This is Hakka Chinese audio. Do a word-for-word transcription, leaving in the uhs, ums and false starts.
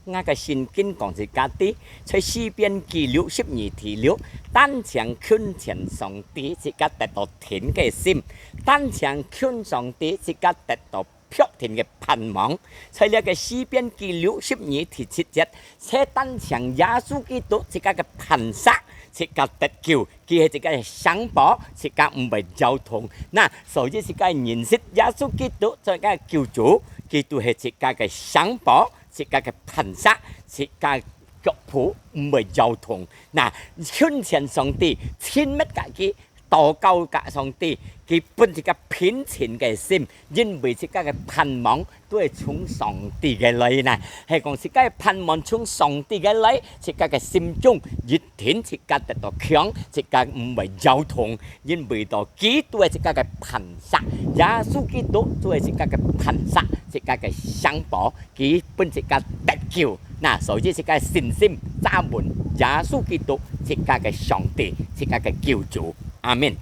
𠊎个聖經講自家知，在詩篇記六十二第六，單淨近前上帝，自家得到定个心；單淨近上帝，自家得到確定个盼望。在這个詩篇記六十二第七節，在單淨耶穌基督自家个磐石，自家得救，佢係自家个城堡，自家毋會搖動。那所以自家認識耶穌基督做自家个救主，基督係自家个城堡，自家个磐石，自家个腳步毋會搖動。那近前上帝，親密佮佢，禱告佮上帝，佢分自家平靜个心，因為自家个盼望都係從上帝个來呢。係講自家个盼望從上帝个來，自家个心中一定自家得到強，自家毋會搖動，因為到基督係自家个磐石，耶穌基督就係自家个磐石，自家个城堡，佢分自家得救。那所以自家信心站穩耶穌基督，自家个上帝，自家个救主。阿門。